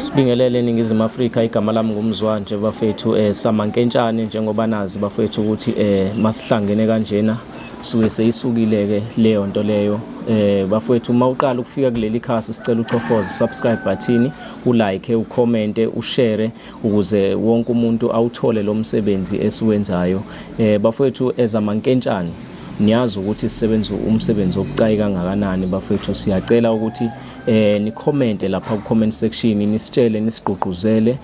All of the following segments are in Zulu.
Sibingelele eNingizimu Afrika. Igama lami nguMzwanje bafethu, samankentshane, njengoba nazi bafethu ukuthi masihlangene kanjena suke seyisukile ke leyo nto leyo. Bafethu, uma uqala ukufika kuleli khasi, sicela uchofoze subscribe button, ulike, ucommente, ushare ukuze wonke umuntu awuthole lo msebenzi esiwenzayo. Bafethu, ezamankentshane niyazi ukuthi sisebenza umsebenzi obucayi kangakanani. Bafethu, siyacela ukuthi nicommente lapha ku comment section, nisitshele, nisigqugquzele.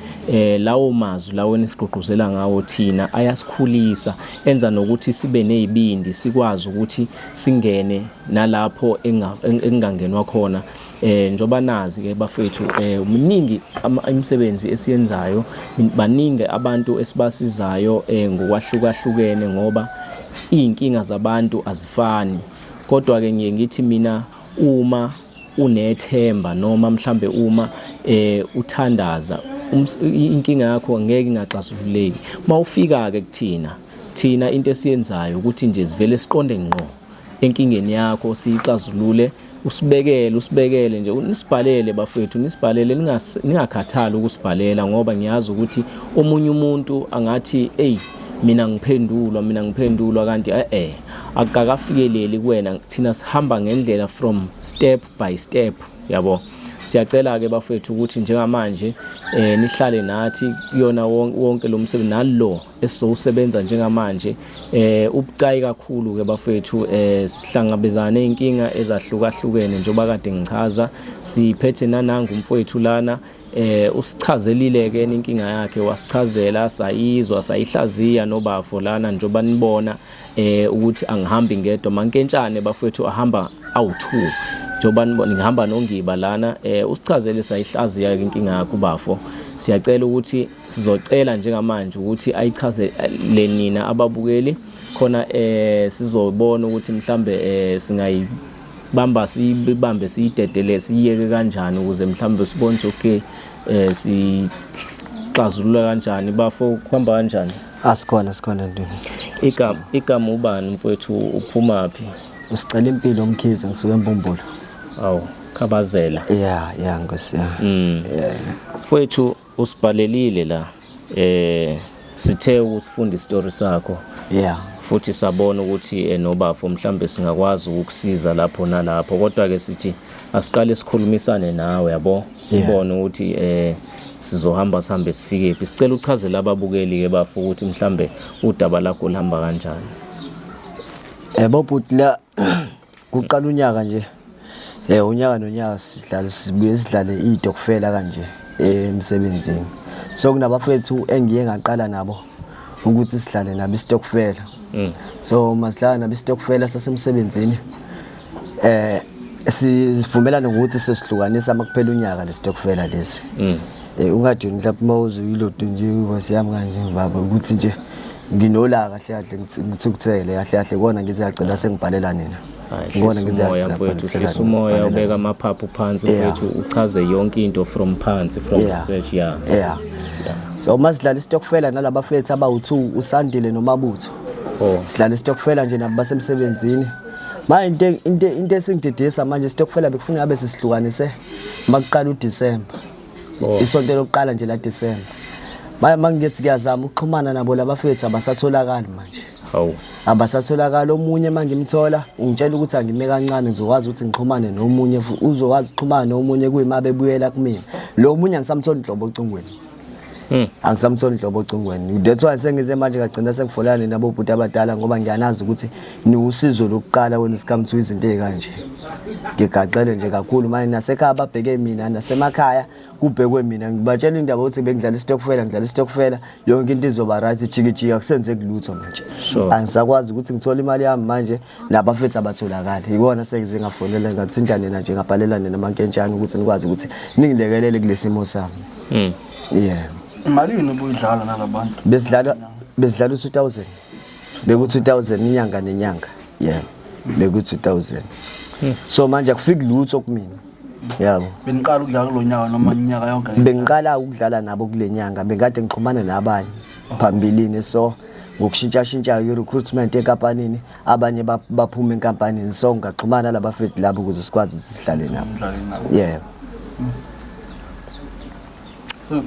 Lawo mazwi lawo enisigqugquzela ngawo thina ayasikhulisa, enza nokuthi sibe nezibindi, sikwazi ukuthi singene nalapho engangenwa khona. Njoba nazi ke bafethu, miningi imisebenzi esiyenzayo, baningi abantu esibasizayo ngokwahlukahlukene, ngoba izinkinga zabantu azifani. Kodwa ke ngiye ngithi mina, uma unethemba noma mhlambe uma uthandaza, inkinga yakho ngeke ingaxazululeki. Mawufika ke kuthina, thina into esiyenzayo ukuthi nje sivele siqonde ngqo enkingeni yakho, siyixazulule. Usibekele, usibekele nje, nisibhalele bafethu, nisibhalele, ningakhathali ukusibhalela, ngoba ngiyazi ukuthi omunye umuntu angathi, "Ey, mina ngiphendulwa, mina ngiphendulwa," kanti akukakafikeleli kuwena. Thina sihamba ngendlela from step by step, yabo. Siyacela ke bafethu ukuthi njengamanje nihlale nathi kuyona wonke lo msebenzi nalo esizowusebenza njengamanje. Ubucayi kakhulu ke bafethu, sihlangabezana nezinkinga ezahlukahlukene njengoba kade ngichaza. Siphethe nanangu umfowethu lana, usichazelile ke inkinga yakhe, wasichazela, sayizwa, sayihlaziya nobafo lana, njengoba nibona ukuthi angihambi ngedwa. Mankentshane bafethu ahamba awu2, njengoba nibona ngihamba noNgiba lana. Usichazele, sayihlaziya ke inkinga yakho bafo. Siyacela ukuthi sizocela njengamanje ukuthi ayichaze le nina ababukeli khona, sizobona ukuthi mhlambe singayibamba, siyibambe, siyidedele, siyiyeke kanjani ukuze mhlambe sibone ukuthi okay, sixazulula kanjani. Bafo, kuhamba kanjani? Asikhona, sikhona ntweni. Igama ubani mfowethu, uphumaphi? Usicela impilo uMkhize, ngisuke eMbumbulu. Awu, Khabazela. Yeah, nkosi ya. Mfowethu, usibhalelile la, sithe usifunda isitori sakho futhi sabona ukuthi nobafo mhlambe singakwazi ukukusiza lapho nalapho, kodwa ke sithi asiqale sikhulumisane nawe, yabo, sibone ukuthi sizohamba sihambe sifike phi. Sicela uchazele ababukeli ke bafo ukuthi mhlambe udaba lakho lihamba kanjani. Yebo bhuti, la kuqala unyaka nje. Unyaka nonyaka sidlala, sibuye sidlale itokfela kanje emsebenzini. So kunabafethu engiye ngaqala nabo ukuthi sidlale nabo istokfela. So masidlala nabo istokfela sasemsebenzini, sivumelana ngokuthi sesihlukanisa makuphela unyaka lesitokfela lesi. Ungathi mhlawumbe mawuzoyilodo nje inkosi yami kanje baba, ukuthi nje nginolaka kahle kahle, ngithukuthele kahle kahle kona, ngize ngagcina sengibhalela nina. Hayi, Ngibona hlisa ngize umoya mfowethu, hlisa umoya, ubeka amaphaphu phansi mfowethu, uchaze yonke into from phansi, from scratch, yeah. Yeah. So uma sidlala isitokfela nalabafethu abawu2, uSandile noMabutho. Sidlala isitokfela nje nabo basemsebenzini. Manje into esingididisa manje, isitokfela bekufuna ngabe sisihlukanise makuqala uDecember. Isonto lokuqala nje la December. Manje mangithi kuyazama ukuxhumana nabo labafethu, abasatholakali manje. Hawu. Abasatholakala. Omunye mangimthola ungitshela ukuthi angime kancane, ngizokwazi ukuthi ngixhumane nomunye, uzokwazi ukuxhumana nomunye kuyima bebuyela kumina. Lo munye angisamtholi nhlobo ocingweni. Angisamtholi nhlobo ocingweni. That's why sengize manje ngagcina sengifolana nabo bhuti abadala, ngoba ngiyanazi ukuthi niwusizo lokuqala when it comes to izinto ezikanje. Ngigaxele nje kakhulu manje, nasekhaya babheke mina, nasemakhaya kubhekwe mina. Ngibatshela indaba ukuthi bengidlala isitokfela, ngidlala isitokfela, yonke into izoba right, jiki jiki, akusenzeki lutho manje. Angisakwazi ukuthi ngithole imali yami manje, nabafethu abatholakali. Ikona sengize ngafonela, ngathinta nina nje, ngabhalela nina mankentshane ukuthi nikwazi ukuthi ningilekelele kulesimo sami. Yeah. Imalini ubuyidlala nalabantu? Besidlala u2000. Beku 2000 inyanga nenyanga. Yeah. Beku 2000. So manje akufiki lutho kumina. Yabo. Beniqala ukudlala kulo nyaka noma iminyaka yonke? Bengiqala ukudlala nabo kule nyanga, bengikade ngixhumana nabanye phambilini, so ngokushintsha-shintsha i-recruitment enkampanini, abanye baphuma enkampanini, so ngaxhumana nalabafethu labo ukuze sikwazi ukuthi sihlale nabo. Udlale nabo. Yeah. So,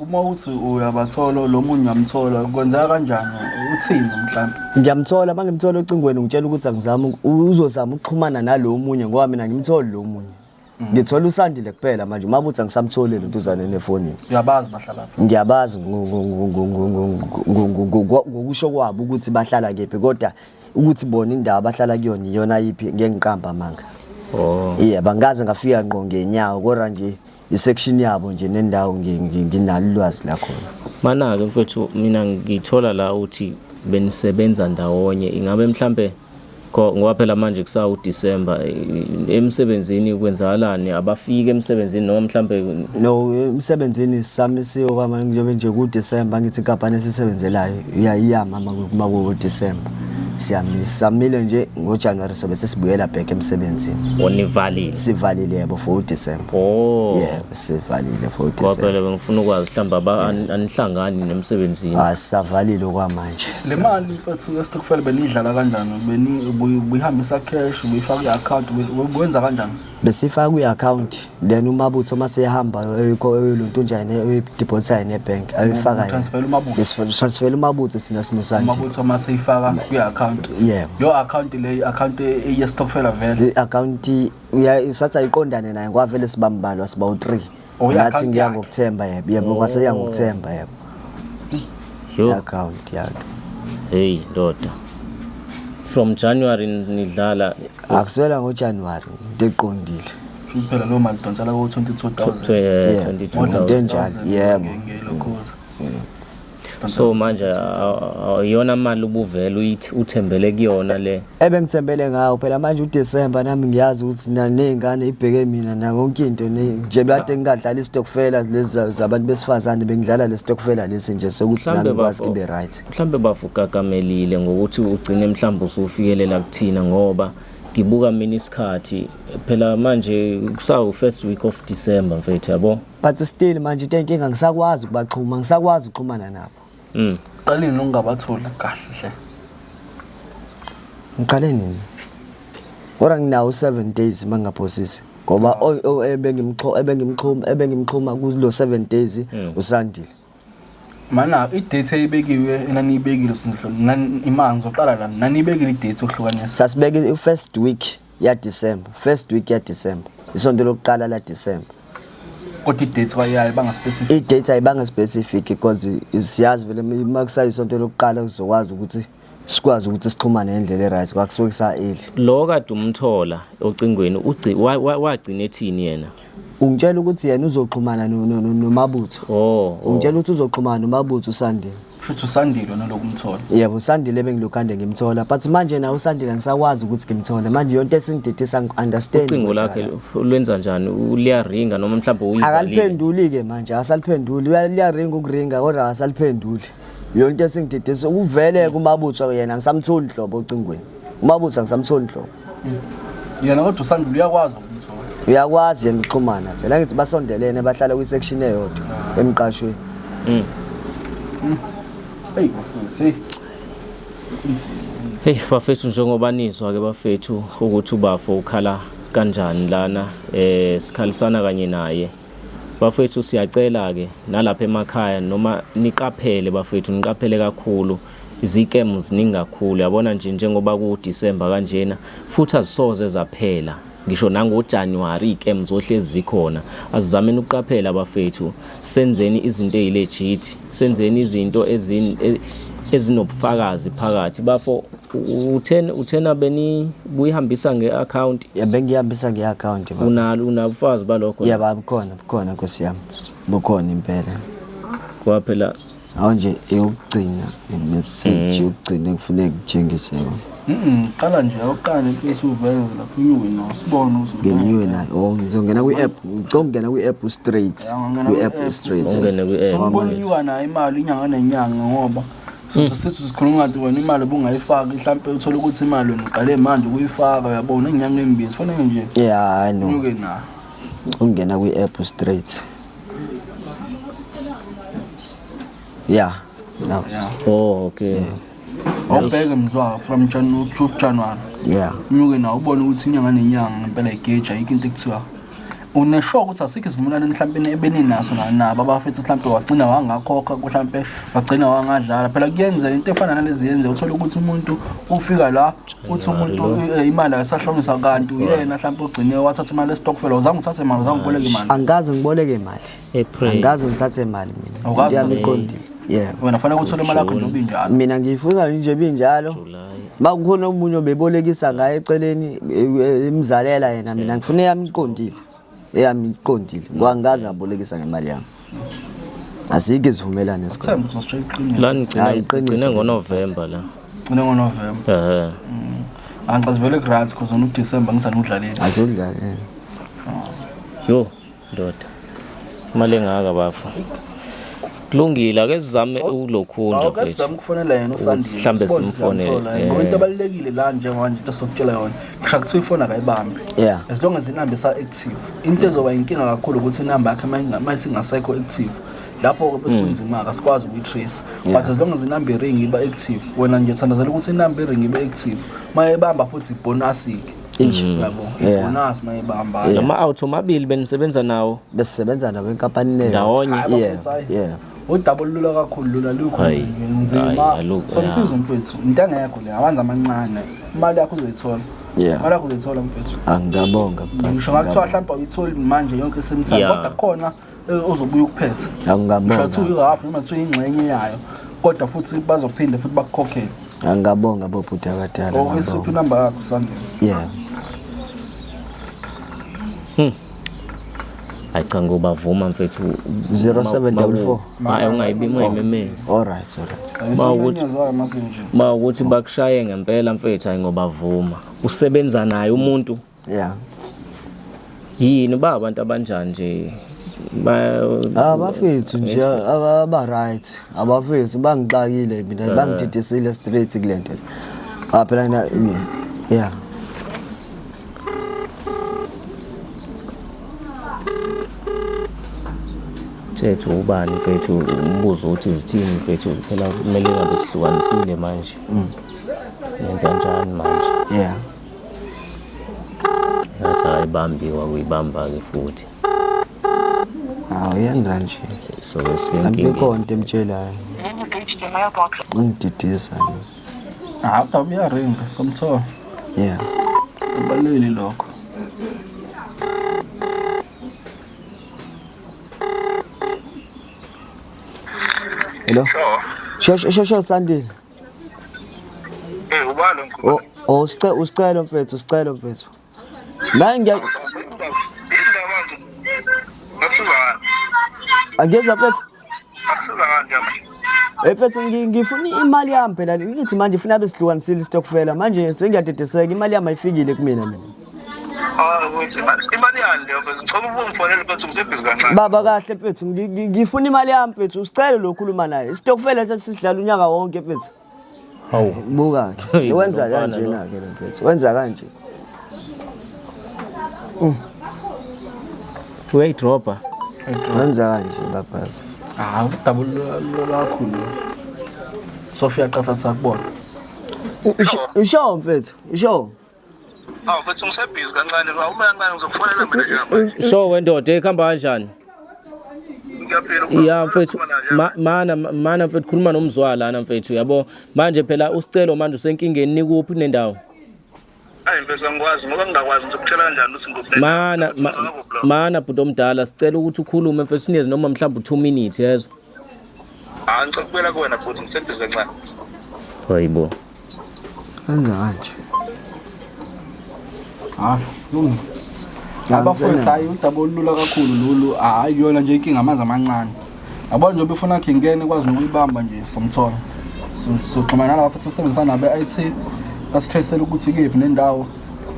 uma uthi uyabathola lo munye uyamthola, kwenzeka kanjani, uthini mhlawumbe? Ngiyamthola, uma ngimthola ocingweni ngitshela ukuthi angizame, uzozama ukuxhumana nalo munye ngoba mina ngimtholi lo munye. Ngithola uSandile kuphela manje, uMabutho angisamtholi lentuzane nefonini. Uyabazi bahlala phi? Ngiyabazi ngokusho kwabo ukuthi bahlala kephi, kodwa ukuthi bona indawo abahlala kuyona iyona yiphi ngeke ngiqamba amanga. Oh. Yebo, angikaze ngafika ngqo ngenyawo, kodwa nje isection yabo nje nendawo nginalo ulwazi lakhona. Mana-ke mfethu, mina ngithola la uthi benisebenza ndawonye, ingabe mhlambe ngoba phela manje kusawu December, emsebenzini kwenzakalani? Abafike emsebenzini noma mhlambe? No, emsebenzini samisiwe kwamanje njengoba nje ku December, ngithi inkampani esisebenzelayo iyama uma ku December. Siyamile nje ngoJanuary sobe sesibuyela back emsebenzini. Onivalile? Sivalile, yebo, for uDecember. Oh. Yebo, sivalile for Ngoba uDecember. phela bengifuna ukwazi mhlawumbe anihlangani nemsebenzini. Asisavalile okwamanje. Le mali mfethu yesitokfela beniyidlala kanjani? Ubuyihambisa cash, ubuyifaka kwi-account, ubuyenza kanjani? Besifaka kwi-account, then uMabutho uma sehamba eyoluntunjane eyoyideposita yena ebhenki, ayoyifaka yena. Transfer uMabutho. Transfer uMabutho, sina sinosandile. Umabutho uma seyifaka kwi-account? Yebo. Yo account le, i-account yesitokfela vele? I-account sathi ayiqondane naye ngoba vele sibambalwa, siba u-3. Oh, i-account Ngathi ngiya yakhe. ngokuthemba, yebo, yebo, kwase iya ngokuthemba, yebo. Yo. I-account yakhe. Hey ndoda, from January nidlala? Akuswela ngoJanuwari, into eqondile. Shuthi phela leyo mali idonsela ko-22 000. Yeah. 22,000. Into enjalo, yebo. Ngelokhuza. So manje iyona mali ubuvele uthembele kuyona le? Ebengithembele ngawo phela manje uDecember, nami ngiyazi ukuthi ney'ngane ibheke mina nakonke into nje kade ngingadlala isitokfela lezi zabantu besifazane, bengidlala le stokfela lesi nje sokuthi nami Mhlambe ngikwazi bafo- ibe right. Mhlambe bafukakamelile ngokuthi ugcine mhlambe usufikelela kuthina, ngoba ngibuka mina isikhathi phela manje kusawu first week of December mfethu, yabo. But still manje into enkinga ngisakwazi ukubaxhuma, ngisakwazi ukuxhumana nabo. Qalini nokungabatholi kahle hle? Ngiqale nini, kodwa nginawo 7 days uma ngingaphosisi, ngoba ebengimxhuma kulo 7 days uSandile. Mana i-date eyibekiwe enaniyibekile sinhlo imali, ngizoqala la, naniyibekile i-date yokuhlukanisa? Sasibeke i-first week ya December, first week ya December, isonto lokuqala la December. Kodwa i-date kwayayo banga-specific? I-date ayibanga specific because siyazi vele uma kusayisonto lokuqala uzokwazi ukuthi sikwazi ukuthi sixhumane ngendlela e-right, kwakusuke kusa-early. Lo kade umthola ocingweni wagcina ethini yena? Ungitshela ukuthi yena uzoxhumana noMabutho. Oh. Ungitshela ukuthi uzoxhumana noMabutho uSandile. Shuthi uSandile noloku umthola? Yebo, uSandile ebengilokhu ngimthola, but manje nawe uSandile angisakwazi ukuthi ngimthole manje, yonke esingididisa, ngi-understand. Ucingo lakhe lwenza njani, liyaringa noma mhlawumbe uyivalile? Akaliphenduli-ke manje, akasaliphenduli. Liyaringa ukuringa kodwa akasaliphenduli. Yonke esingididisa uvele kuMabutho, yena angisamtholi nhlobo ocingweni, uMabutho angisamtholi nhlobo. Yena kodwa uSandile uyakwazi ukumthola? Uyakwazi yena ukuxhumana phela, ngithi basondelene, bahlala kwi-section eyodwa emqashweni. Eyi bafethu, hey, kunzima. Hey bafethu, njengoba nizwa ke bafethu ukuthi ubafo ukhala kanjani lana, sikhalisana kanye naye. Bafethu, siyacela ke nalapha emakhaya noma niqaphele bafethu, niqaphele kakhulu, izikemu ziningi kakhulu, yabona nje njengoba ku December kanjena, futhi azisoze zaphela ngisho nangoJanuary, iy'kemu zohlezi zikhona. Asizameni ukuqaphela bafethu, senzeni izinto ey'legit, senzeni izinto ezinobufakazi phakathi. Bafo, uthena beni buyihambisa nge-account? Ya, bengihambisa nge-account, baba. Unalo, unabufakazi balokho? Yebo, bukhona, bukhona nkosi yami, bukhona impela. Ngoba phela Awu nje eyokugcina i-message yokugcina ekufuneka ngitshengise yona. Qala nje awuqale bese uveze lapho unyuke nawo sibone ukuthi Ngenyuke nayo? Oh, ngizongena kwi-app, ngicela ukungena kwi-app straight. Ya, ungangena Kwi-app kwi-app. straight. Ungene kwi-app. Ubona unyuka nayo imali inyanga nenyanga, ngoba sithi sikhuluma ngathi wena imali obungayifaki, mhlawumpe uthole ukuthi imali wena uqale manje ukuyifaka, uyabona, inyanga embili sifanele nje Yeah, I know. unyuke nayo. Ungena kwi-app straight, yeah, no. Oh, okay. Awubheke mzwa from January to January. Unyuke nawo ubone ukuthi inyanga nenyanga ngempela igeja, ayikho into ekuthiwa Unesure ukuthi asikho isivumelwano mhlawumbe ebeninaso nabo abafethu, mhlawumbe wagcina wangakhokha, mhlawumbe wagcina wangadlala. Phela kuyenzeka into efana nalezi yenzeka, uthola ukuthi umuntu ufika la uthi umuntu imali akasahlomisa, kanti uyena mhlawumbe ugcine wathatha imali estokfela. Uzange uthathe imali, uzange uboleke imali? Angikaze ngiboleke imali. April. Angikaze ngithathe imali mina. Awukaze Into yami uthathe- iqondile, yebo. Wena fanele uthole imali yakho njengoba injalo. Mina ngiyifuna nje binjalo. July. Makukhona omunye obebolekisa ngaye eceleni, imzalela yena, mina ngifuna eyami iqondile, eyami iqondile, ngoba angikaze ngabolekisa ngemali yami, asikho isivumelwano esikhona. Themba uzositshela iqiniso. La nigcina Hayi, iqiniso. gcine ngoNovember la. Gcine ngoNovember. Eh. Angicazi vele ku-right because wona uDisemba ngisanudlalile. Azodlala. Yo, ndoda. Imali engaka bafa. Kulungile, ake sizame ulokhunja Awuke mfethu. sizame ukufonela yena uSandile. Mhlambe Sibone ukuthi simfonele, siyamthola yini. Ngoba into ebalulekile la njengoba nje into sokutshela yona, ngisho kuthiwa ifoni akayibambi. As long as inamba isa-active. Into ezoba inkinga kakhulu ukuthi inamba yakhe uma isingasekho active. Lapho-ke bese kunzima-ke, asikwazi ukuyi-trace. But as long as inamba iringi iba active, wena nje thandazela ukuthi inamba iringi ibe active. Uma ebamba futhi ibonasi-ke. Yabo, ibonasi uma ebamba. Lama auto mabili benisebenza nawo Besisebenza nabo enkampanini eyodwa. ndawonye. Hayi, Yeah, bafethu, hayi. yeah. Udaba olulula kakhulu lula lukho Hayi, nje hayi, nzima. alukho, Somsizo mfethu, into engekho le, amanzi amancane. Imali yakho uzoyithola. Yeah. Imali yakho uzoyithola mfethu. Angingabonga bhuti, Ngisho ngathiwa mhlawumbe awuyitholi manje yonke same time, kodwa khona ozobuya ukuphethe. Ngisho Angingabonga. kuthiwa i-half noma kuthiwa ingxenye yayo, kodwa futhi bazophinda futhi bakukhokhele. Angingabonga bobhuti abadala. Oke, siphi Ngiyabonga. inamba yakho, Sandile? Yeah. Hayi cha, ngobavuma mfethu. 0744. Hayi, ungayibi ungayimemezi. All right, all right. Mawukuthi mase nje. Mawukuthi bakushaye ngempela mfethu, hayi ngobavuma. Usebenza naye umuntu Yeah. yini ba abantu abanjani nje ba? Abafethu nje aba right. Abafethu bangixakile mina, bangididisile straight kule nto. Ah, phela na, yeah. Mfethu, ubani mfethu, umbuzo ukuthi zithini mfethu, phela kumele ngabe sihlukanisile manje. Nenza njani manje? Yeah. Ngathi ayibambiwa kuyibamba-ke futhi. Awu, yenza nje. So silenkinga. Abikho into emtshelayo. Ungididisa nje. Hayi, udaba uyaringa, somthola. Yeah. Kubalulekile lokho. Hello. Sure. Sho sho sho, Sandile. Eh, ubani lo? Oh, oh, usicelo mfethu, usicelo mfethu. La ngiya Indaba manje. Ngakusiza ngani? Angiyezwa mfethu. Akusiza ngani nje manje? Eh mfethu, ngifuna imali yami phela. Ngithi manje ufuna besihlukanisile istokfela. Manje sengiyadedeseka, imali yami ayifikile kumina mina. Ah, ukuthi imali yani leyo mfethu. Ngicela ubungifonele mfethu, ngisebhizi kancane. Baba kahle mfethu, ngifuna imali yami mfethu. Usicelo lo khuluma naye. Istokfela sesisidlala unyaka wonke mfethu. Hawu. Buka ke. Hey, Wenza lo mfana kanje lo. na ke lo mfethu. Wenza kanje. Uyayidropa. Wenza kanje babazi. Hayi, udaba olulula kakhulu. Sofia qatha sakubona. Usho mfethu, usho. Ah, mfethu, ngisebhizi kancane. Awume kancane, ngizokufonela mina nje manje. So wendoda, ikhamba kanjani? Ngiyaphila. Ya mfethu, mana mana mfethu, khuluma nomzwa lana mfethu, yabo manje phela usicelo manje usenkingeni, nikuphi nendawo? Hayi mfethu, angikwazi ngoba ngingakwazi ngizokutshela kanjani ukuthi ngikuphi. Mana mana bhuti omdala, sicela ukuthi ukhulume mfethu, sinezi noma mhlawumbe u2 minutes, yezwa? Ah, ngicela ukubuyela kuwena futhi, ngisebhizi kancane. Hayibo. Wenza kanje. Hayi, lungile. Abafowethu, hayi, udaba olulula kakhulu lolu, hayi yona nje inkinga amanzi amancane. Yabona njengoba ifoni yakhe ingene ikwazi nokuyibamba nje, somthola. Soxhumana nalaba futhi sisebenzisana nabo e-IT, basi-trace-ele ukuthi ikephi nendawo.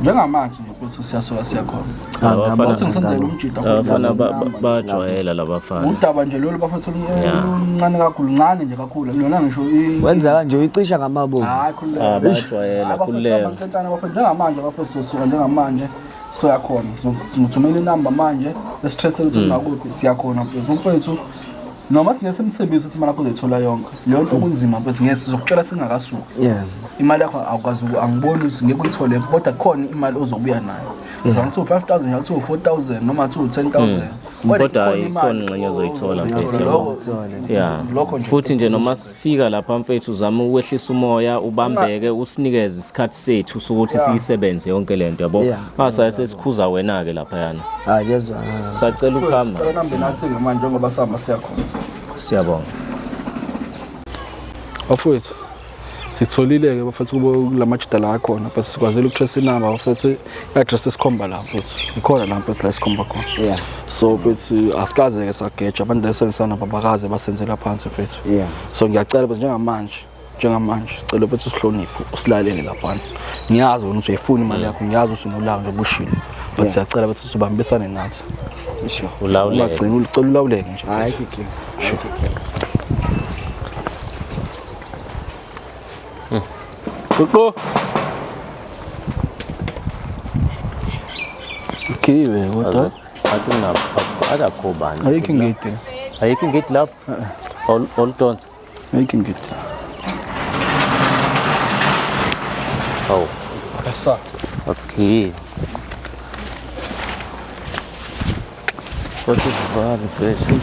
Njengamanje nje mfethu siyasuka siyakhona. Abafana- Futhi ngisenzele umjida futhi Abafana namba. bajwayela labafana. Udaba nje lolu bafethu oluncane kakhulu, ncane nje kakhulu. Lona ngisho Wenza kanje, uyicisha ngamabomu. Hayi, khululeka. Ah, bajwayela, khululeka. Abafethu abafethu njengamanje, abafethu sosuka njengamanje soyakhona. Ngithumela inamba manje esi-trace ukuthi ngakuphi siyakhona mfethu. Mfethu Noma singeke simthembise ukuthi imali yakho uzoyithola yonke. Leyo nto kunzima mfethu, ngeke sizokutshela singakasuki. Yeah. Imali yakho awukwazi angiboni ukuthi ngeke uyithole kodwa kukhona imali ozobuya nayo. Noma kuthiwa 5000, noma kuthiwa 4000, noma kuthiwa 10000. Kodwa ikhona ingxenye ozoyithola mfethu, yabo. Yeah. Lokho nje. Futhi nje noma sifika lapha mfethu uzame ukwehlisa umoya, ubambeke, usinikeze isikhathi sethu sokuthi siyisebenze yonke lento, yabo. Yeah. Mase sesikhuza wena ke lapha yana. Hayi lezwa. Sacela ukuhamba. Cela nambe nathi ke manje njengoba sihamba siya khona. Siyabonga. Bafowethu, sitholile-ke bafethu kubo kula majida la akhona, but sikwazile ukutrace inamba bafethu, i-address esikhomba la mfethu, ikhona la mfethu la esikhomba khona. Yeah. So mfethu asikaze-ke sageja abantu esebenzisana nabo, abakaze basenzela phansi mfethu. Yeah. So ngiyacela bese njengamanje cela mfethu usihloniphe, usilalele laphana. Ngiyazi wena ukuthi uyayifuna imali yakho, ngiyazi ukuthi unolaka njengoba ushilo, but siyacela bese usubambisane nathi. Sure. Ulawuleke. Ungagcini ulicela ulawuleke nje Hayi mfethu. inkinga. Sure. Guqu. Ukhiwe kodwa Athi kunabo akakho bani. ayikho ingidi. Ayikho ingidi lapho. Oludonsa. Ayikho ingidi. Hawu. Sa. Okay. Kodwa izivalo mfethu.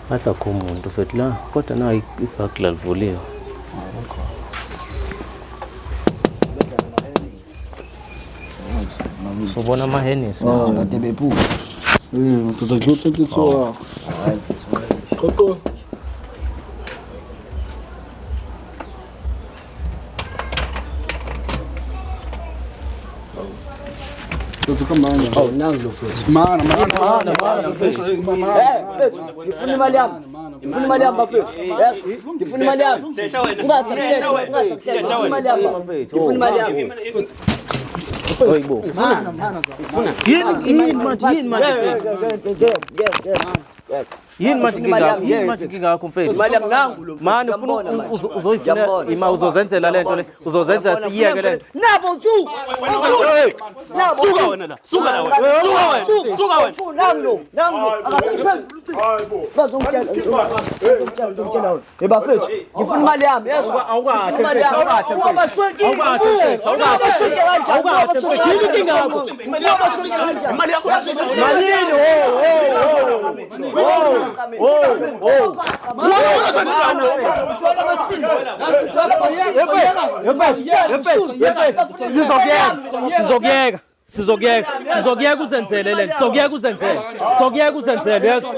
Ngathi akho umuntu mfethu la, kodwa nayo ibhagla livuliwe. Sobona amahenisi. Oh, kade bephuka. Ndoda kudlula 22 wakho. Qoqo. Ndoda kamana. Oh, nangu lo mfethu. Mana mana mana mana mfethu. Eh, mfethu, ngifuna imali yami. Ngifuna imali yami bafethu. Yes, ngifuna imali yami. Ungathi akuhleke, ungathi akuhleke. Ngifuna imali yami. Ngifuna imali yami. Oyibo. Yini manje, yini manje mfethu? Yini manje Ngifuna imali inkinga yakho? yami, Yini manje inkinga yakho mfethu? Imali yami nangu lo mfethu. Mani ufuna ngiyambona manje. uzoyifuna Ngiyambona. ima uzozenzela lento le, uzozenza siyeke lento. Nabo tu. Nabo. Suka wena la. Suka la wena. Suka wena. Suka wena. Nangu lo, nangu lo. Akasifuni. Bazongitshela. Bazongitshela, ngizongitshela wena. Hey bafethu, ngifuna imali yami. Yes. Awukahle Ngifuna imali mfethu, yami. awukahle mfethu. Ungabaswekile. Awukahle mfethu, awukahle. Ungabaswekile kanjani? Awukahle mfethu. Yini inkinga yakho? Ungabaswekile kanjani? Imali yakho la. Malini? Oh, oh, oh. Sizokuyeka, sizokuyeka, sizokuyeka, sizokuyeka uzenzele lento, sizokuyeka uzenzele, sizokuyeka uzenzele, uyezwa?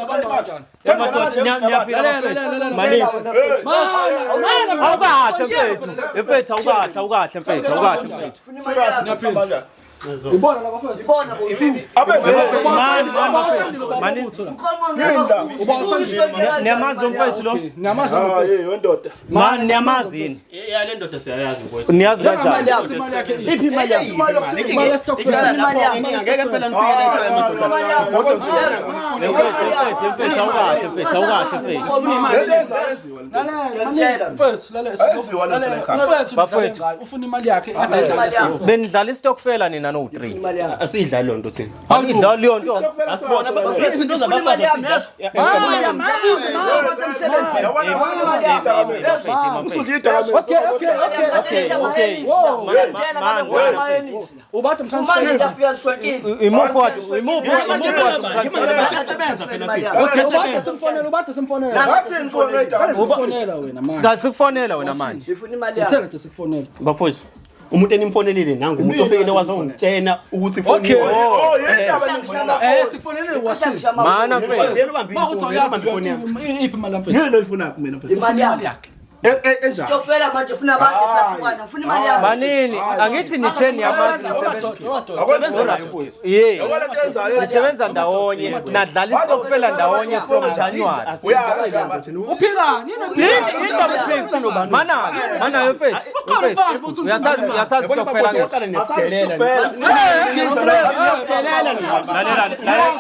Madoda, niyaphila bafethu. Malini? Awukahle mfethu, mfethu awukahle, awukahle mfethu, awukahle mfethu. Ibona la bafethu. Mani, mani, mani. Niyamazi lo mfethu lo? Niyamazi. Mani, niyamazi yini? Ya le ndoda siyayazi mfowethu. Niyazi kanjani? Imali yakhe. Iphi imali yami? Imali yestokfela. Imali yami. Ngeke phela nifike la ekhaya madoda. Mfethu, mfethu, awukahle mfethu, awukahle mfethu. Lalela, mfethu, lalela. Mfethu, Bafethu. ufuna imali yakhe ade idlale istokfela. Benidlala istokfela nina no-3. Imali yami. Asidlali lonto thina. Anidlali leyo nto. Asibona izinto zabafazi asidlali. Okay, okay. Ubade mtransfer. Imuphi wathi? Imuphi? Imuphi wathi? Siyasebenza phela thina. Okay, ubade simfonela, ubade simfonela. Sikufonela wena manje. Kazi sikufonela wena manje. Ngifuna imali yami. Ithena nje sikufonela. Bafowethu, umuntu enimfonelile nangu umuntu ofikile wazongitshena ukuthi Okay. ifoni. Sikufonelile wathi. Mana mfethu. Ma uthi uyazi iphi imali yamfethu? Yini oyifunayo kumina mfethu? Imali Imali yami. yakhe. Enjani? Stokfela manje ufuna abantu esahlukana, ufuna imali yami. Manini, angithi nithe niyamazi nisebenza. Yes. Nisebenza ndawonye, nadlala istokfela ndawonye from January. Uphikani? Yini indaba uphika? Mana, mana mfethu. Uyasazi, uyasazi istokfela ngithi. Lalela,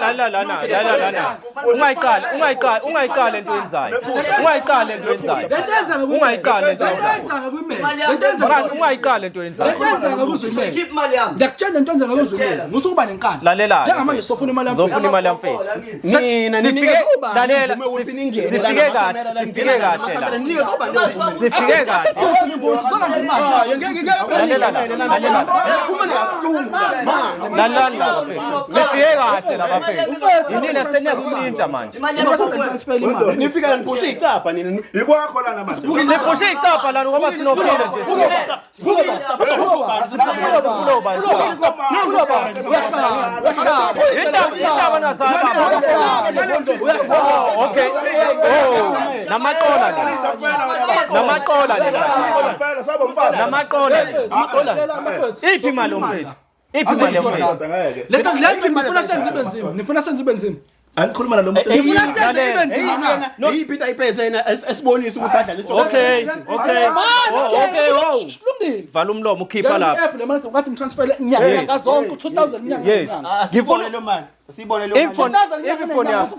lalela lana, lalela lana. Ungayiqali, ungayiqali, ungayiqali into oyenzayo. Ungayiqali into oyenzayo. Lento yenza Ungayiqali into Lento oyenzayo. yenza ngakwimele. Lento yenza Ungayiqali into oyenzayo. Lento yenza ngakuzwimele. Keep imali yami. Ngiyakutshela lento yenza ngakuzwimele. Musukuba nenkani. Lalela. Njengamanje sofuna imali yami. Sizofuna imali yami mfethu. Nina Sifike lalela, sifike kahle, sifike kahle la. Sifike kahle. Lalela la, lalela la. Lalela la bafethu. Sifike kahle la bafethu. Yinina seniyasishintsha manje. Imali yami Transfer imali. Nifika la niphushe icapha nina. Ikwakho lana manje. Siphushe icapha lana ngoba sinophile nje. Siloba. Indaba nasaba. Oh, okay. Oh, namaqola nje. Namaqola nje. Namaqola nje. Iphi imali yomfethu? Iphi imali yomfethu? Lento lento nifuna senze ibe nzima. Nifuna senze ibe nzima. Anikhuluma nalo muntu. Nifuna senze ibe nzima na. Yiphi into ayiphethe yena esibonisa ukuthi adlala istokfela? Okay, okay. Oh, okay, wow. Kulungile. Vala umlomo ukhipha lapha. App le mali ngathi ngimtransferele inyanga zonke 2000 inyanga. Yes. Ngifuna lo mali. Sibone lo mali. ifoni, ifoni yakho.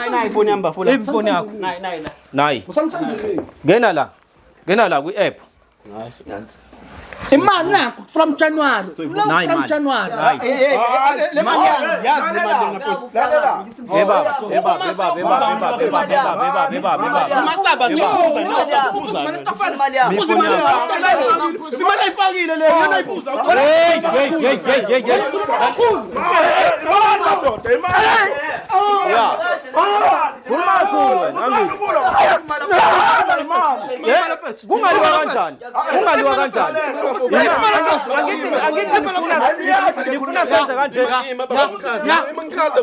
Nayi ifoni yami bafuna. Ifoni yakho. Nayi nayi la. Nayi. Usamsenzile. Ngena la. Ngena la kwi-app. Imali nakho from January. Nayi From imali. January. Hayi. Le mali yami yazi le mali yami futhi. Lalela. Hey baba, hey baba, hey baba, hey baba, hey baba, hey baba, hey baba, hey baba. Masaba Uphuza imali estokfela. Imali yami. Imali ayifakile le yona ayiphuza. Hey, hey, hey, hey, hey, hey. Imali madoda, imali. Yeah. Khuluma kakhulu wena, angithi. Kungaliwa kanjani? Kungaliwa kanjani? Angithi angithi nifuna senze kanje.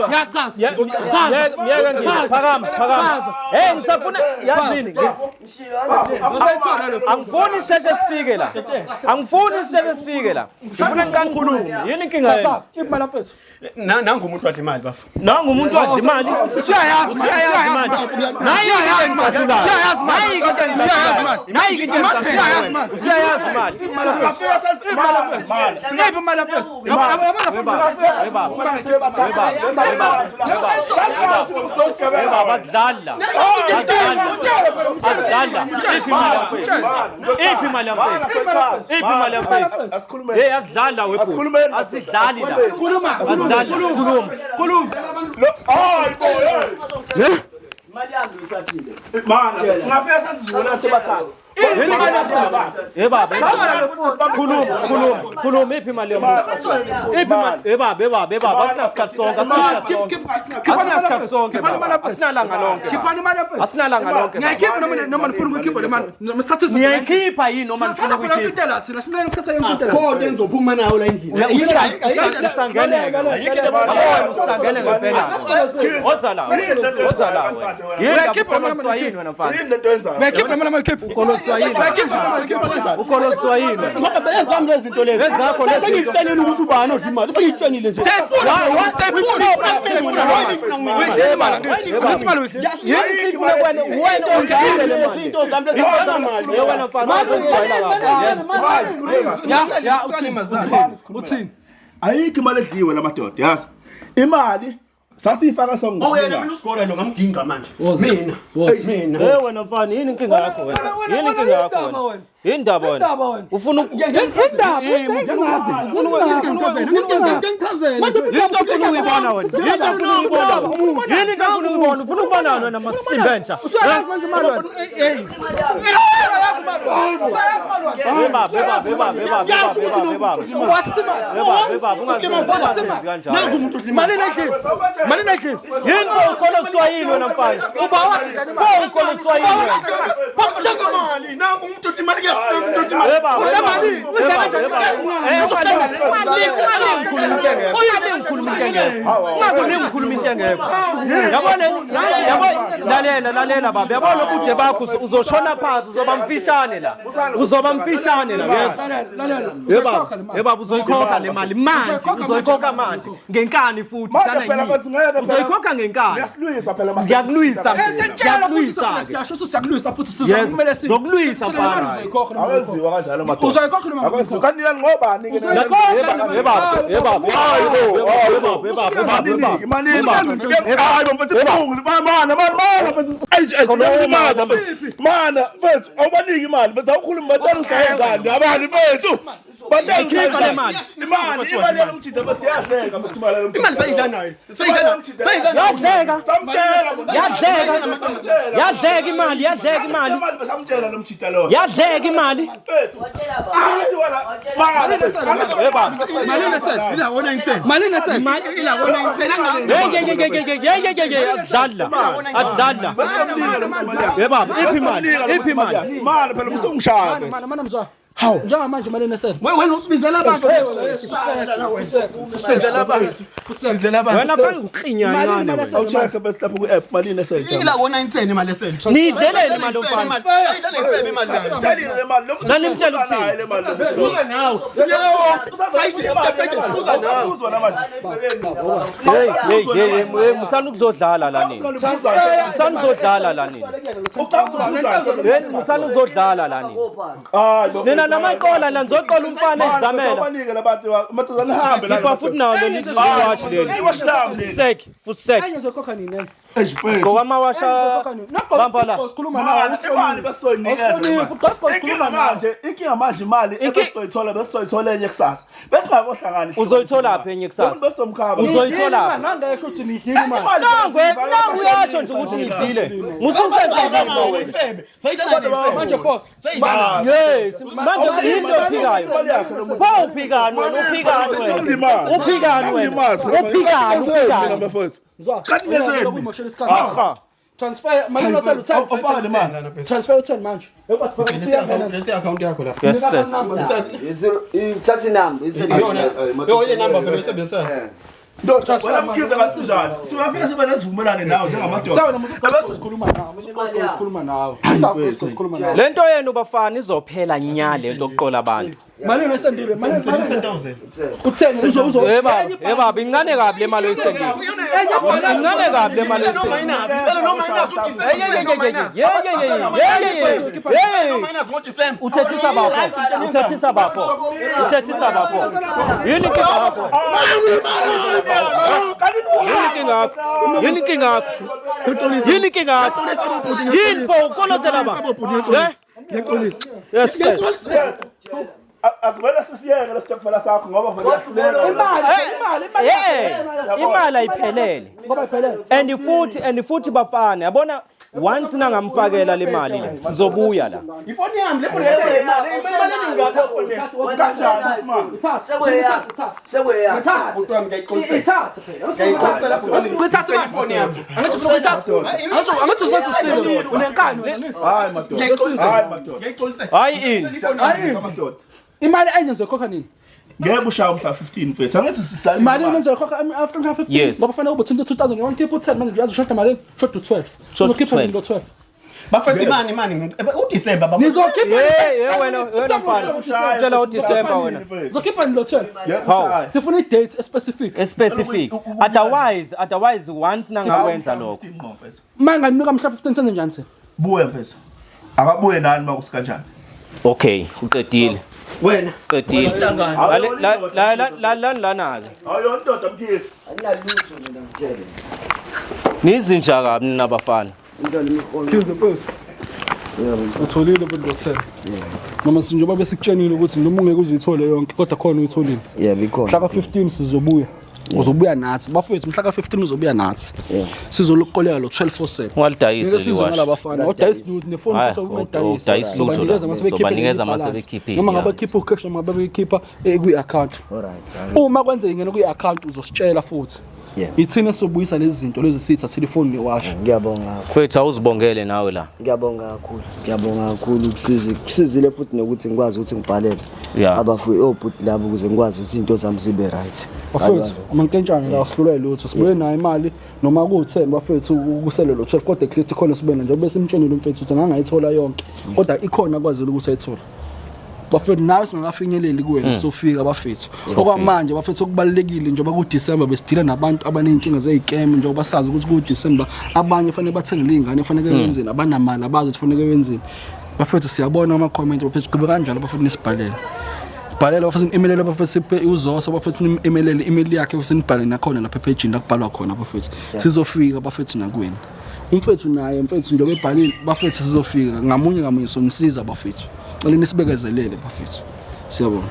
Ngiyachaza. Yeke ngeke phakama, phakama. Hey, ngisafuna yazini. Angifuni sisheshe sifike la. Angifuni sisheshe sifike la. Ngifuna ngikhulume. Yini inkinga yenu? Imali mfethu. Nangu umuntu wadla imali bafu. Nangu umuntu wadla imali. Usuyayazi manje. Usuyayazi manje. Nayi into engicasulayo. Usuyayazi manje. Nayi into engicasulayo. Nayi into Usuyayazi manje. engicasulayo. Usuyayazi manje. Sinayiphi imali mfethu? Yabona Hey baba. Hey baba. Hey baba. Hey baba, asidlali la. Asidlali la. Asidlali la. Iphi imali yamfethu? Iphi imali yamfethu? Iphi imali yamfethu? Asikhulumeni. Hey, asidlali la webhuti. Asikhulumeni. Asidlali la. Khuluma. Asidlali. Khuluma. Khuluma. Hayi bo, hey. Imali yami ngiyithathile. Mana, singafika sesivula sebathathu. Hey baba. Khuluma, khuluma, khuluma iphi imali yomuntu? Iphi imali? Hey baba, hey baba, hey baba. Asinasikhathi sonke, asinasikhathi sonke. Asinasikhathi sonke. baba. Asinalanga lonke. baba. Khiphani imali mfethu. Asinalanga lonke. baba. Ngiyayikhipha noma noma nifuna ukuyikhipha le mali. Noma sithathe izinto. Niyayikhipha yini noma nifuna Sithatha phela ukuyikhipha? intela thina simele ukuthatha yonke intela. Akho into enizophuma nayo la endlini. Usangene. Yabona usangene ngempela. Woza la. Woza la wena. Yini Uyayikhipha noma ukoloswa yini wena mfana? Yini lento yenzayo? Ngiyayikhipha noma noma ngikhipha. Ukoloswa yini? Ngiyayikhipha noma ngikhipha. Ukoloswa yini? wena? Ngoba seyezami lezi zinto lezi. Ezakho lezi zinto. Sengikutshelile ukuthi ubani odla imali. Sengikutshelile nje. Siyayifuna, siyayifuna, siyayifuna. Uyidlile imali angithi. Angithi imali uyidlile. Yini sifuna kwena wena udlile le mali. Izinto zami lezi azimali. Ye wena mfana uzojwayela kabi. Ya, ya, uthini? Uthini? Ayikho imali edliwe la madoda, yazi. Imali sasiyifaka sonke. Wena mina usigora lo ngamginqa manje. Mina. Mina. Hey wena mfana yini inkinga yakho wena? Yini inkinga yakho wena? Yini indaba wena? Ufuna Indaba, into ofuna ukuyibona wena? Yini into ofuna ukuyibona? Yini into ofuna ukuyibona? Ufuna ukubonana wena masimba entsha. Usuyayazi manje imali wena. Usuyayazi imali wena. Usuyayazi imali wena. Hey baba, hey baba, hey baba, hey baba, hey baba, hey baba. Wathi imali. Hey baba, hey baba, ungazenzi kanjalo. Nangu umuntu odla imali. Mali nayidlile. Mali nayidlile. Yini ukoloswa yini wena mfana? Uba wathi njani imali? Ukoloswa yini wena? Mali nangu umuntu Ndoda imali kuyafuna ndoda imali. Ungakhuluma into engekho. Yabona yabo, lalela, lalela baba, yabona ubude bakho, uzoshona phansi, uzoba mfishane la. Uzoba mfishane la, yezwa? Lalela. Yebaba, yebaba, uzoyikhokha le mali manje, uzoyikhokha manje ngenkani futhi. Manje Sana phela yini? kwesingeke phela. Uzoyikhokha ngenkani. Uyasilwisa phela mase. Ngiyakulwisa. Siyakutshela futhi. Ngiyakulwisa-ke. Siyasho, siyakulwisa futhi. Yes, Sizokumele si zokulwisa, sile mali mfana. uzoyikhokha noma Awenziwa kanjalo madoda. Uzoyikhokha noma Awenziwa. Kanti nani ngobani ke? Uzoyikhokha. Yebaba, yebaba, yebaba, yebaba, yebaba, yebaba. Imali. Hayi mfethu, ibuhlungu. Mana mana mana mfethu. Ayi ayi mana mfethu. Mana mfethu, awubaniki imali mfethu, awukhulumi, batshela usayenzani abani mfethu. Batshela Ikhipha le mali. Imali, imali yalomjida mfethu iyadleka mfethu, imali yalomjida. Imali sayidla nayo. Sayidla. Sayidla. Yadleka. Samtshela. Yadleka. Samtshela. Yadleka imali, yadleka imali. Imali besamtshela lo mjida lo. Yadleka imali. Mfethu. Angithi wena mana mfethu. Yebaba. Malini esele? Ila wona 10. Malini esele? Ila wona 10. Hey, hey, hey, hey, hey, hey, hey, hey, akudlali la. Akudlali la. Besamnika lo mali yakhe. Yebaba, iphi imali? Iphi imali? Imali phela usungishaya. Mana, mana mzwa. Hawu. Njengamanje malini esele? Wena usibizela abantu. Usibizela abantu. Usibizela abantu. Wena phela uklinya Malini kancane imali wena. esele? Awucheck bese lapho ku-app malini esele. Ila wona 10 imali esele. Niyidleleni imali yomfana? Sayidla nefebe imali yakhe. Mtshelile le mali. Lo muntu Nanimtshela ukuthini? unayo le mali. Uza nawe. Unyaka wonke. Sayidla nefebe uza nawe. Uzwa namanje. Hey, hey, hey, hey, musani ukuzodlala la nini. Musani uzodlala la nini. Hey, musani uzodlala la nini. Nina namaqola la, nizoqola umfana ezamela. Abanike labantu madoda, nihambe la. Khipha futhi nawo leli liwashi leli. Iwashi lami leli. Sek, futhi sek. Enye uzoyikhokha nini enye? Eish mfethu. Gqoka amawasha. Uzoyikhokha nini? Bamba la. Sikhuluma nawe. Imali, imali besoyinikeza. Awusihloniphi, uqoqa Inkinga sikhuluma nawe. manje, inkinga manje imali ebesoyithola, besoyithola enye kusasa. Besingakohlangani. Uzoyithola phi enye kusasa? Besomkhaba. Uzoyithola phi? Nangesho ukuthi nidlile imali. Nangwe, nangu uyasho nje ukuthi nidlile. Mususenza Ifebe. Sayidla nefebe. Manje pho. Sayidla. Yes, manje yini ophikayo? Pho uphikani wena? Uphikani wena? Uphikani wena? Uphikani, uphikani? Mfethu. Mzwa. Kanti ngenzeni? Uyimoshela isikhathi. Aha. Transfer malini osele u10. Awufake le mali. Transfer u10 manje. Lethe account yakho lapha. Yes, sis. Thatha inamba. Iyona. Yo ile number vele oyisebenzisayo. Ndoda, wena Mkhize kanjani? Singafika sibe nesivumelane nawe njengamadoda. Sawa, musuqoqa sikhuluma nawe. Musuqoqa sikhuluma nawe. Musuqoqa sikhuluma nawe. Lento yenu bafana izophela nya lento yokuqola abantu. Malini esendile? Malini? 10,000. U10 uzo uzo. Eh baba, eh baba, incane kabi le mali oyisendile. Enye balance. Incane kabi le mali No oyisendile. minus. Sele no minus. Hey, hey, hey, hey, hey, hey, hey, hey, hey. No minus ngoDecember. Uthethisa bapho. Uthethisa bapho. Uthethisa bapho. Yini inkinga yakho? Yini inkinga yakho? Yini inkinga yakho? Yini inkinga yakho? Yini pho ukolotela ba? Eh? Ngiyaxolisa. Yes, sir. Asivele sisiyeke lesitokfela sakho ngoba vele uyahluleka. Imali, imali, imali. Eh, imali ayiphelele. Ngoba iphelele. And futhi bafana, yabona once nangamfakela le mali le, sizobuya la. Ifoni yami le foni le imali. Imali engingakho foni. Kanjani manje? Ithathe. Ithathe. Sekuya. Ithathe. Bhuti wami ngiyaxolisa. Ithathe phela. Ngiyayixolisela bhuti. Ithathe imali. Ifoni yami. Angithi ufuna ukuyithatha? Angithi uzothi usile. Unenkani wena ngithi. Hayi madoda. Hayi madoda. Ngiyaxolisa. Hayi ini. Hayi madoda. Imali enye uzoyikhokha nini? Ngeke ushaya umhla 15 mfethu. Angithi sisale. Imali enye uzoyikhokha after mhla 15. Yes. Ngoba fanele ube 22,000 one khipha u10 manje, uyazi ushoda malini? Shoda u12. Shoda Uzokhipha 12. nini lo 12? Bafethu imani imani uDecember bafethu. Nizokhipha. Hey, hey wena, wena mfana. Tshela uDecember wena. Uzokhipha nini lo 12? Ngeke ushaye. Sifuna i-date specific. Specific. Otherwise once nangawenza lokho. 15 ngqo mfethu. Uma nganinika mhla 15 senze njani thina? Buye mfethu. Akabuye nani makusikanjani? Okay, uqedile. Wena. Qedile. La la la la la lana ke. Ayo ndoda Mkhize. Akunalutho mina, ngitshele. Nizinja kabi nina bafana. Into lemiholo. Khize mfethu. Utholile bo 10. Noma njengoba besikutshenile ukuthi noma ungeke uzuyithole yonke kodwa khona uyitholile. Yebo, ikhona. Mhla ka-15 sizobuya. Uzobuya nathi. Bafethu, mhla ka-15 uzobuya nathi. Sizolukuqoleka lo 12 cent. Ungalidayisi Ngeke leli size washi. ngalabafana. Awudayisi lutho nefoni Hhayi, futhi ungayidayisi. awudayisi lutho la. Sizobanikeza mase bekhiphe Sizobanikeza leli mase balance. bekhiphile, Noma ya. ngabe khipha ucash noma ngabe bekhipha kwi-account. Alright. Uma kwenzeka ingena kwi-account uzositshela futhi. Ithina sobuyisa lezi zinto lezi siyithathile ifoni newasha. Ngiyabonga kakhulu. Mfethu awuzibongele nawe la. Ngiyabonga kakhulu. Ngiyabonga kakhulu kusizi kusizile futhi nokuthi ngikwazi ukuthi ngibhalele abafuyi obhuti labo ukuze ngikwazi ukuthi izinto zami zibe right. Bafethu amankentshane la sihlulwa yilutho sibuye nayo imali noma ku-10 bafethu kusele lo 12 kodwa at least ikhona sibena njengoba simtshenile umfethu ukuthi angangayithola yonke kodwa ikhona akwazile ukuthi ayithole. Bafethu nawe singakafinyeleli kuwena sofika bafethu. Okwamanje bafethu okubalulekile njengoba kuDecember besidila nabantu abaney'nkinga zey'keme njengoba sazi ukuthi kuDecember abanye fanele bathengele iy'ngane fanele benzeni abanamali abazi ukuthi fanele benzeni. Bafethu siyabona ama-comment bafethu gqibe kanjalo bafethu nisibhalele. Bhalela bafethu imelele bafethu siphe uzoso bafethu imelele email yakhe bafethu nibhale nakhona lapha ephejini la kubhalwa khona bafethu. Sizofika bafethu nakuwena. Umfethu naye mfethu njengoba ebhalile bafethu sizofika ngamunye ngamunye sonisiza bafethu. Cela nisibekezelele bafethu. Siyabonga.